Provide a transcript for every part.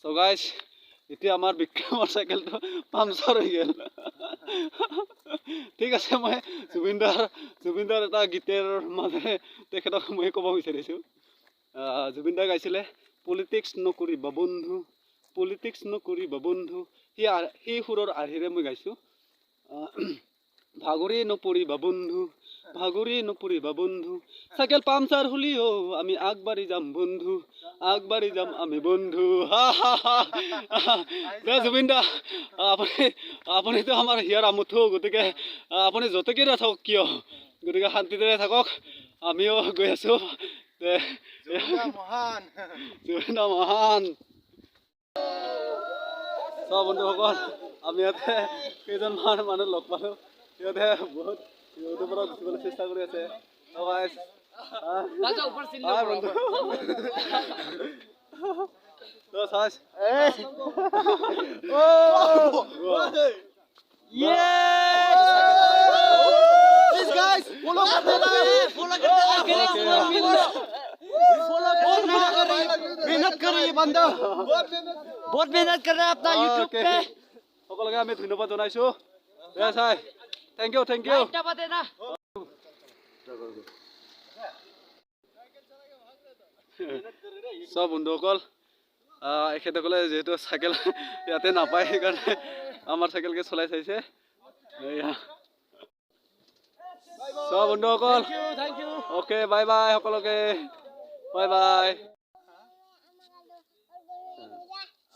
চ' guys, এতিয়া আমাৰ বিক্ৰমৰ চাইকেলটো পামচাৰ হৈ গ'ল। ঠিক আছে, মই জুবিনদাৰ এটা গীতৰ মাজেৰে তেখেতক মই ক'ব বিচাৰিছোঁ। জুবিনদাই গাইছিলে, "পলিটিক্স নকৰিবা বন্ধু, পলিটিক্স নকৰিবা বন্ধু"। সেই সুৰৰ আৰ্হিৰে মই গাইছোঁ, ভাগৰি নপৰিবা বন্ধু, ভাগৰি নপৰিবা বন্ধু, চাইকেল পামচাৰ হ'লেও আমি আগবাঢ়ি যাম বন্ধু, আগবাঢ়ি যাম আমি বন্ধু। হা হা হা। দে জুবিন দা, আপুনিতো আমাৰ হিয়াৰ আমঠু। গতিকে আপুনি য'তকে নাথাকক কিয়, গতিকে শান্তিৰে থাকক। আমিও গৈ আছোঁ দে। মহান। জুবিন দা মহান। চোৱা বন্ধুসকল, আমি ইয়াতে কেইজনমান মানুহ লগ পালোঁ। সিহঁতে বহুত সিহঁতৰ পৰা গুচিবলৈ চেষ্টা কৰি আছে। হাই বন্ধু, তো চাই। Please guys, follow कर देना, follow कर देना, follow कर देना। मेहनत कर रही है बंदा, बहुत मेहनत कर रहा है अपना YouTube पे। সকলোকে আমি ধন্যবাদ জনাইছোঁ। দে চাই, thank U, thank U. दबा देना। চব বন্ধুসকল, এখেতসকলে যিহেতু চাইকেল ইয়াতে নাপায়, সেইকাৰণে আমাৰ চাইকেলকে চলাই চাইছে। এয়া চব বন্ধুসকল, অ'কে, বাই বাই সকলোকে, বাই বাই।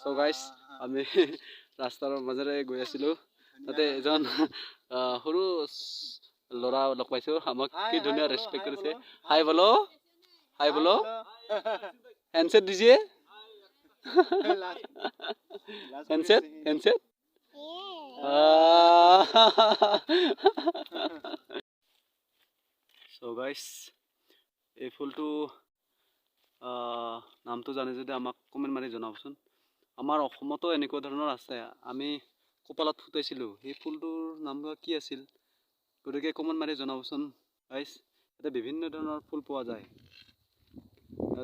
চ' গাইছ, আমি ৰাস্তাৰ মাজেৰে গৈ আছিলোঁ, তাতে এজন সৰু ল'ৰা লগ পাইছোঁ। আমাক কি ধুনীয়া ৰেচপেক্ট কৰিছে। হাই বলো, হাই বলো, হেণ্ডছেট দিজিয়ে, হেণ্ডছেট, হেণ্ডছেট। চ' গাইছ, এই ফুলটো নামটো জানে যদি আমাক কমেণ্ট মাৰি জনাবচোন। আমাৰ অসমতো এনেকুৱা ধৰণৰ আছে, আমি কপালত ফুটাইছিলোঁ। সেই ফুলটোৰ নাম বা কি আছিল? গতিকে কমেণ্ট মাৰি জনাবচোন গাইছ। ইয়াতে বিভিন্ন ধৰণৰ ফুল পোৱা যায়,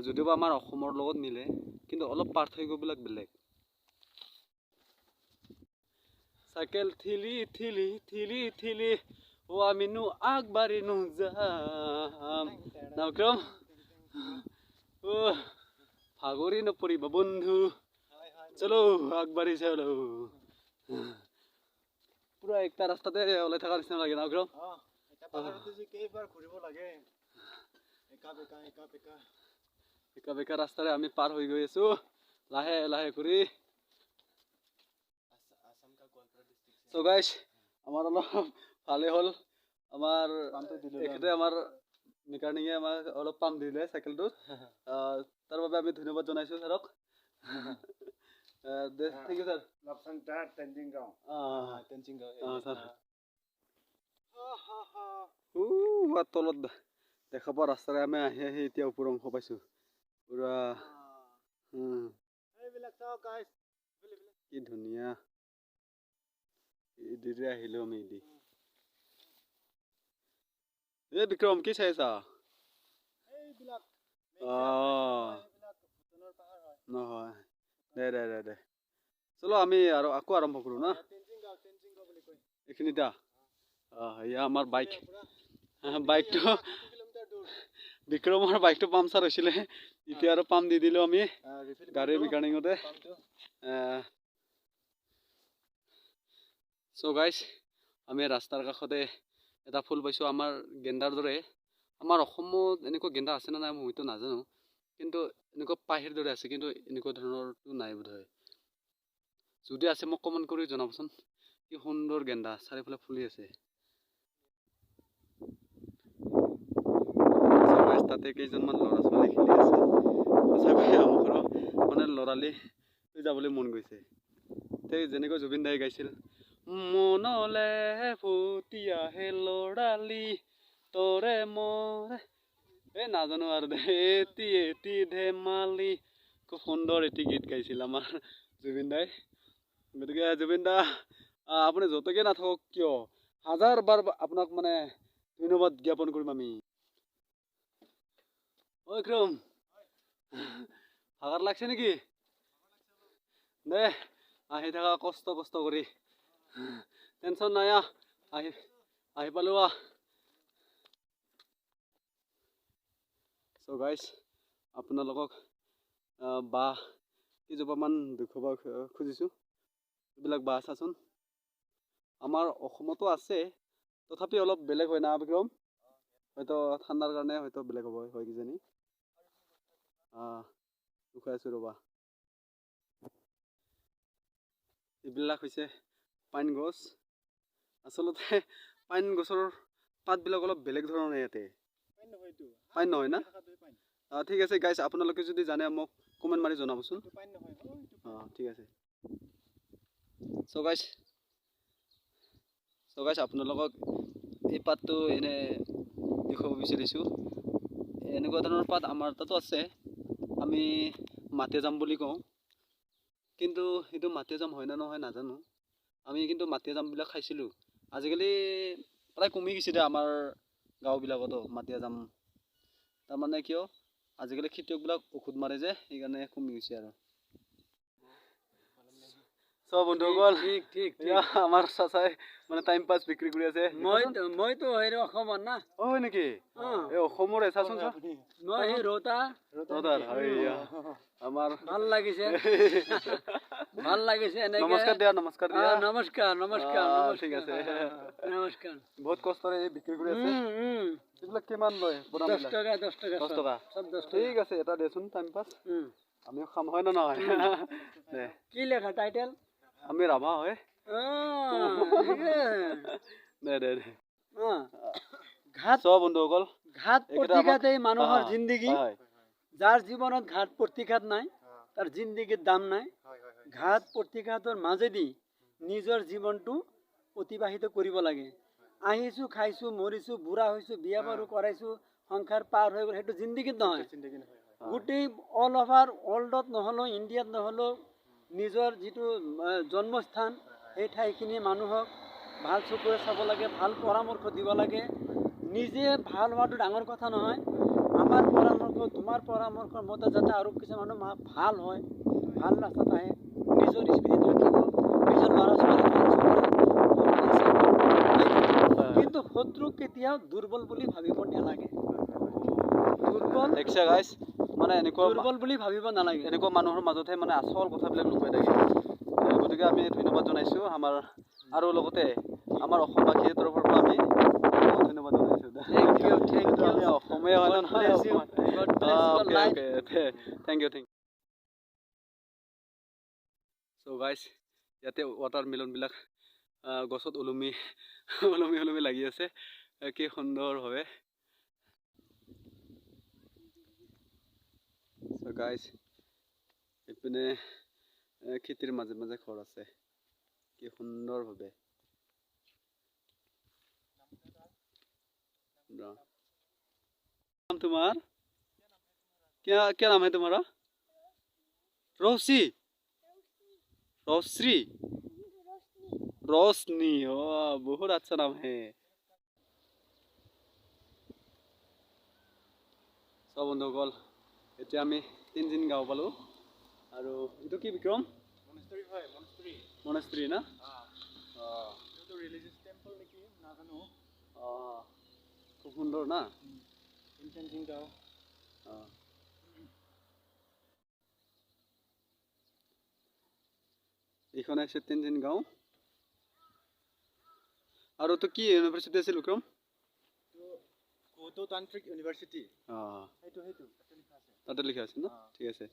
যদিওবা আমাৰ অসমৰ লগত মিলে, কিন্তু অলপ পাৰ্থক্যবিলাক বেলেগ। চাইকেল ঠেলি ঠেলি ঠেলি ঠেলি ও আমিনো আগবাঢ়িনো যাম নাক্ৰম। ও ভাগৰি নপৰিব বন্ধু, চলো আগবাঢ়ি চলো। পুৰা একটা ৰাস্তাতে ওলাই থকা নিচিনা লাগে নাক্ৰম। একা বেকা ৰাস্তাৰে আমি পাৰ হৈ গৈ আছো লাহে লাহে কৰি। চ' গাইছ, আমাৰ অলপ ভালেই হ'ল। আমাৰ তেখেতে, আমাৰ মেকানিকে আমাক অলপ পাম্প দিলে চাইকেলটোত, তাৰ বাবে আমি ধন্যবাদ জনাইছোঁ ছাৰক। Thank U sir. Sir, তলত দেখা পোৱা ৰাস্তাৰে আমি আহি আহি এতিয়া ওপৰ অংশ পাইছোঁ পুৰা। কি ধুনীয়া! ইদিৰে আহিলো আমি ইদি। এই বিক্ৰম, কি চাই আছা? নহয়, দে দে দে দে, চলো আমি আৰু আকৌ আৰম্ভ কৰোঁ না। এইখিনিতে এয়া আমাৰ বাইক, বাইকটো, বিক্ৰমৰ বাইকটো পামচাৰ হৈছিলে, এতিয়া আৰু পাম্প দি দিলোঁ আমি গাড়ীৰ মেকানিকতে। চ' গাইছ, আমি ৰাস্তাৰ কাষতে এটা ফুল পাইছোঁ, আমাৰ গেন্দাৰ দৰে। আমাৰ অসমত এনেকুৱা গেন্দা আছেনে নাই মইতো নাজানো, কিন্তু এনেকুৱা পাহিৰ দৰে আছে, কিন্তু এনেকুৱা ধৰণৰটো নাই বোধহয়। যদি আছে মোক কমেণ্ট কৰি জনাবচোন। কি সুন্দৰ গেন্দা, চাৰিওফালে ফুলি আছে। তাতে কেইজনমান ল'ৰা ছোৱালী খেলি আছে। সঁচাকৈ আমাৰো মানে ল'ৰালি যাবলৈ মন গৈছে। ঠিক যেনেকৈ জুবিন দাই গাইছিল, মনলে ফুটি আহে ল'ৰালি তৰে মৰে, এই নাজানো আৰু দে, এটি এটি ধেমালি। খুব সুন্দৰ এটি গীত গাইছিল আমাৰ জুবিন দাই। গতিকে জুবিন দা, আপুনি য'তকে নাথাকক কিয়, হাজাৰ বাৰ আপোনাক মানে ধন্যবাদ জ্ঞাপন কৰিম আমি। ঐ বিক্ৰম, ভাগাৰ লাগছে নেকি? দে আহি থকা কষ্ট কষ্ট কৰি টেনশ্যন নাই আহি আহি পালোঁ। চ' গাইজ, আপোনালোকক বাঁহ কেইজোপামান দেখুৱাব খুজিছোঁ। এইবিলাক বাঁহ চাচোন, আমাৰ অসমতো আছে, তথাপি অলপ বেলেগ হয় না বিক্ৰম? হয়তো ঠাণ্ডাৰ কাৰণে হয়তো বেলেগ হ'ব হয় কিজানি। দেখুৱাই আছোঁ ৰ'বা। এইবিলাক হৈছে পাইন গছ। আচলতে পাইন গছৰ পাতবিলাক অলপ বেলেগ ধৰণৰ ইয়াতে। পাইন নহয় না? ঠিক আছে গাইজ, আপোনালোকে যদি জানে মোক কমেণ্ট মাৰি জনাবচোন। অঁ ঠিক আছে। চ' গাইজ, আপোনালোকক এই পাতটো এনে দেখুৱাব বিচাৰিছোঁ। এনেকুৱা ধৰণৰ পাত আমাৰ তাতো আছে, আমি মাটিজাম বুলি কওঁ, কিন্তু সেইটো মাটিজাম হয় নে নহয় নাজানো। আমি কিন্তু মাটিজামবিলাক খাইছিলোঁ। আজিকালি প্ৰায় কমি গৈছে দে আমাৰ গাঁওবিলাকতো মাটিজাম। তাৰমানে কিয় আজিকালি খেতিয়কবিলাক ঔষধ মাৰে যে, সেইকাৰণে কমি গৈছে আৰু। চ' বন্ধুসকল, আমাৰ চাচাই মানে টাইম পাছ বিক্ৰী কৰি আছে। মইতো হেৰি অসমৰ না। অ হয় নেকি? এই অসমৰে চাচোন। মই সেই ৰৌতা। ৰৌতাৰ আমাৰ ভাল লাগিছে, ভাল লাগিছে। নমস্কাৰ দিয়া, নমস্কাৰ দিয়া। নমস্কাৰ, নমস্কাৰ। ঠিক আছে, নমস্কাৰ। বহুত কষ্টৰে বিক্ৰী কৰি আছে। এইবিলাক কিমান লয়? 10 টকা। 10 টকা। 10 টকা। ঠিক আছে, এটা দেচোন টাইম পাছ, আমিও খাম হয় নে নহয়? কি লেখা টাইটেল? আমি ৰাভা হয়। দে দে দে। ঘাত বন্ধুসকল, ঘাত প্ৰতিঘাতেই মানুহৰ জিন্দগী। যাৰ জীৱনত ঘাত প্ৰতিঘাত নাই, তাৰ জিন্দগীৰ দাম নাই। ঘাত প্ৰতিঘাতৰ মাজেদি নিজৰ জীৱনটো অতিবাহিত কৰিব লাগে। আহিছোঁ, খাইছোঁ, মৰিছোঁ, বুঢ়া হৈছোঁ, বিয়া বাৰু কৰাইছোঁ, সংসাৰ পাৰ হৈ গ'ল, সেইটো জিন্দগীত নহয়। গোটেই অল অভাৰ ৱৰ্ল্ডত নহ'লেও, ইণ্ডিয়াত নহ'লেও নিজৰ যিটো জন্মস্থান, সেই ঠাইখিনি মানুহক ভাল চকুৰে চাব লাগে, ভাল পৰামৰ্শ দিব লাগে। নিজে ভাল হোৱাটো ডাঙৰ কথা নহয়, আমাৰ পৰামৰ্শ, তোমাৰ পৰামৰ্শৰ মতে যাতে আৰু কিছুমান মানুহ ভাল হয়, ভাল ৰাস্তাত আহে, নিজৰ স্মৃতিত ৰাখিব, নিজৰ ল'ৰা ছোৱালী ভাল চকুৰে চাব। কিন্তু শত্ৰুক কেতিয়াও দুৰ্বল বুলি ভাবিব নালাগে। দুৰ্বল মানে এনেকুৱা দুৰ্বল বুলি ভাবিব নালাগে। এনেকুৱা মানুহৰ মাজতহে মানে আচল কথাবিলাক লুকাই থাকে। গতিকে আমি ধন্যবাদ জনাইছোঁ আমাৰ, আৰু লগতে আমাৰ অসমবাসীৰ তৰফৰ পৰা আমি ধন্যবাদ জনাইছোঁ। Thank you, thank you. আমি অসমীয়া হয় নহয়? Okay, thank you, thank you. So guys, ইয়াতে ৱাটাৰ মেলনবিলাক গছত ওলমি ওলমি ওলমি লাগি আছে, কি সুন্দৰভাৱে। চ' গাইজ, এইপিনে খেতিৰ মাজে মাজে ঘৰ আছে, কি সুন্দৰভাৱে। तुम्हार क्या क्या नाम है तुम्हारा? रोशी, रोश्री, रोशनी। ओ बहुत अच्छा नाम है। সব বন্ধুসকল, এতিয়া আমি তিনদিন গাঁও পালোঁ। আৰু এইটো কি বিক্ৰম? মনেষ্ট্ৰী না? অঁ, খুব সুন্দৰ না? অঁ, এইখন হৈছে তিনদিন গাঁও। আৰু তো কি ইউনিভাৰ্চিটি আছিল বিক্ৰম? তান্ত্ৰিক ইউনিভাৰ্চিটি। অঁ, সেইটো সেইটো তাতে লিখা আছে ন? ঠিক আছে।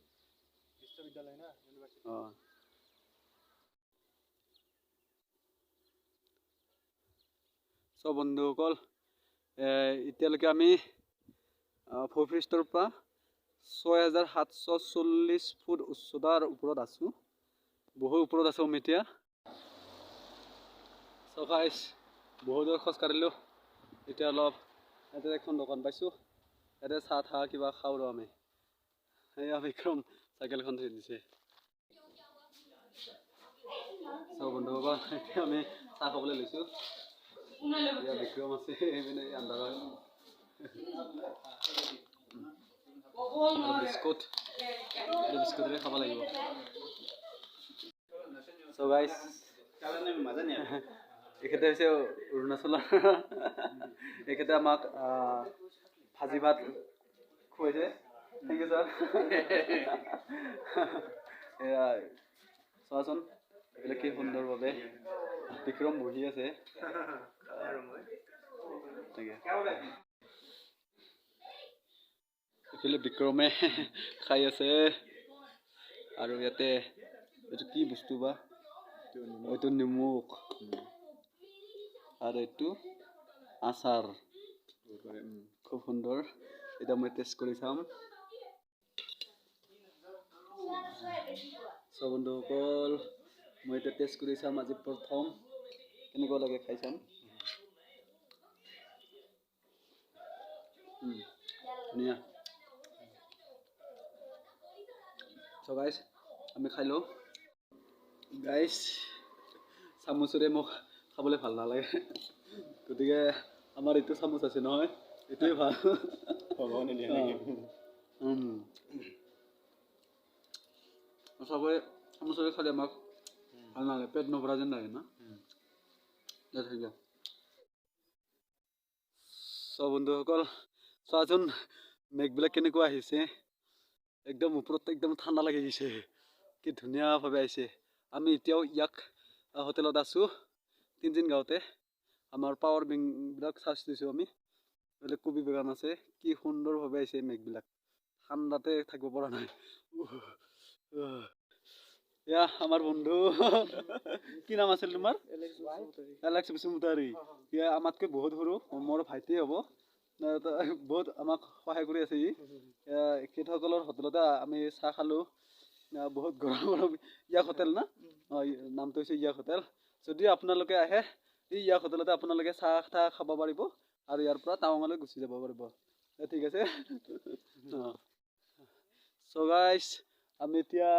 বিশ্ববিদ্যালয় না ইউনিভাৰ্চিটি। অঁ, চ' বন্ধুসকল, এতিয়ালৈকে আমি ভূপৃষ্ঠৰ পৰা 6740 ফুট উচ্চতাৰ ওপৰত আছোঁ, বহু ওপৰত আছোঁ আমি এতিয়া। চ' গাইজ, বহু দূৰ খোজ কাঢ়িলোঁ, এতিয়া অলপ ইয়াতে এখন দোকান পাইছোঁ, ইয়াতে চাহ তাহ কিবা খাওঁ আৰু আমি। এয়া বিক্ৰম চাইকেলখন থৈ দিছে। চ' বন্ধুসকল, এতিয়া আমি চাহ খাবলৈ লৈছোঁ। এয়া বিক্ৰম আছে এইপিনে আন্ধাৰত। বিস্কুট, বিস্কুটেৰে খাব লাগিব। চ' গাইছ, এখেতে হৈছে অৰুণাচলৰ। এখেতে আমাক ভাজি ভাত খুৱাইছে। Thank you sir. এয়া চোৱাচোন, এইবিলাক কি সুন্দৰভাৱে বিক্ৰম বহি আছে। তাকে এইফালে বিক্ৰমে খাই আছে। আৰু ইয়াতে এইটো কি বস্তু বা? এইটো নিমখ আৰু এইটো আচাৰ। খুব সুন্দৰ। এতিয়া মই টেষ্ট কৰি চাম। চ' বন্ধুসকল, মই এতিয়া টেষ্ট কৰি চাম। আজি প্ৰথম কেনেকুৱা লাগে খাই চাম। ধুনীয়া। চ' গাইছ, আমি খাই লওঁ। গাইছ, চামুচেৰে মোক খাবলৈ ভাল নালাগে, গতিকে আমাৰ এইটো চামুচ আছে নহয়, এইটোৱে ভাল। ভগৱানে দিয়া নেকি? সঁচাকৈ চামুচেৰে খালে আমাক ভাল নালাগে, পেট নভৰা যেন লাগে না। দে ঠিক আছে। চ' বন্ধুসকল, চোৱাচোন মেঘবিলাক কেনেকুৱা আহিছে। একদম ওপৰত একদম ঠাণ্ডা লাগি গৈছে। কি ধুনীয়াভাৱে আহিছে। আমি এতিয়াও ইয়াক হোটেলত আছোঁ, তিনদিন গাঁৱতে। আমাৰ পাৱাৰ বেংকবিলাক চাৰ্জ দিছোঁ আমি। এইফালে কবি বাগান আছে। কি সুন্দৰভাৱে আহিছে মেঘবিলাক, ঠাণ্ডাতে থাকিব পৰা নাই। এয়া আমাৰ বন্ধু, কি নাম আছিল তোমাৰ? এলেক্স বসুমতাৰী। ইয়া আমাতকৈ বহুত সৰু, মোৰ ভাইটিয়ে হ'ব। বহুত আমাক সহায় কৰি আছে ই। এখেতসকলৰ হোটেলতে আমি চাহ খালোঁ। বহুত গৰম গৰম। ইয়াক হোটেল না? অঁ, নামটো হৈছে ইয়াক হোটেল। যদি আপোনালোকে আহে, এই ইয়াক হোটেলতে আপোনালোকে চাহ তাহ খাব পাৰিব আৰু ইয়াৰ পৰা টাৱাঙলৈ গুচি যাব পাৰিব। ঠিক আছে। অঁ, চ' গাইছ, আমি এতিয়া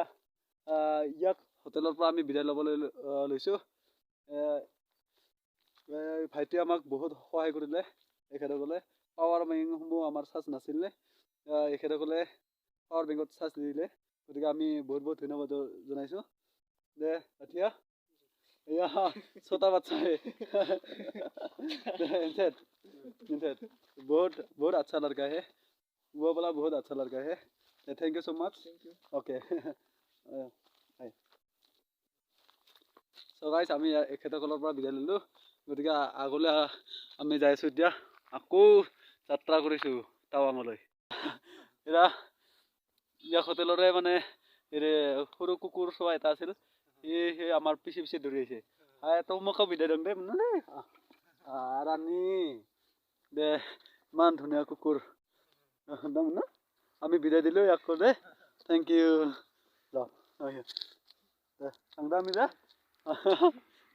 ইয়াক হোটেলৰ পৰা আমি বিদায় ল'বলৈ লৈছোঁ। ভাইটিয়ে আমাক বহুত সহায় কৰিলে। এখেতসকলে পাৱাৰ বেংকসমূহ আমাৰ চাৰ্জ নাছিলে, এখেতসকলে পাৱাৰ বেংকত চাৰ্জ দিলে। গতিকে আমি বহুত বহুত ধন্যবাদ জনাইছোঁ। দে এতিয়া এয়া छोटा बच्चा है। बहुत बहुत अच्छा लड़का है वो वाला, बहुत अच्छा लड़का है। Thank you so much. Okay, so guys, আমি এখেতসকলৰ পৰা বিদায় ল'লোঁ। গতিকে আগলৈ আমি যাই আছোঁ। এতিয়া আকৌ যাত্ৰা কৰিছোঁ টাৱাঙলৈ। এতিয়া ইয়াক হোটেলৰে মানে এই সৰু কুকুৰ চোৱা এটা আছিল, সি সেই আমাৰ পিছে পিছে দৌৰি আহিছে। তো মোকো বিদায় দিওঁ দেই মানে। ৰাণী দে, ইমান ধুনীয়া কুকুৰ একদম ন। আমি বিদায় দিলোঁ ইয়াক দে। Thank you. দে আমি যা।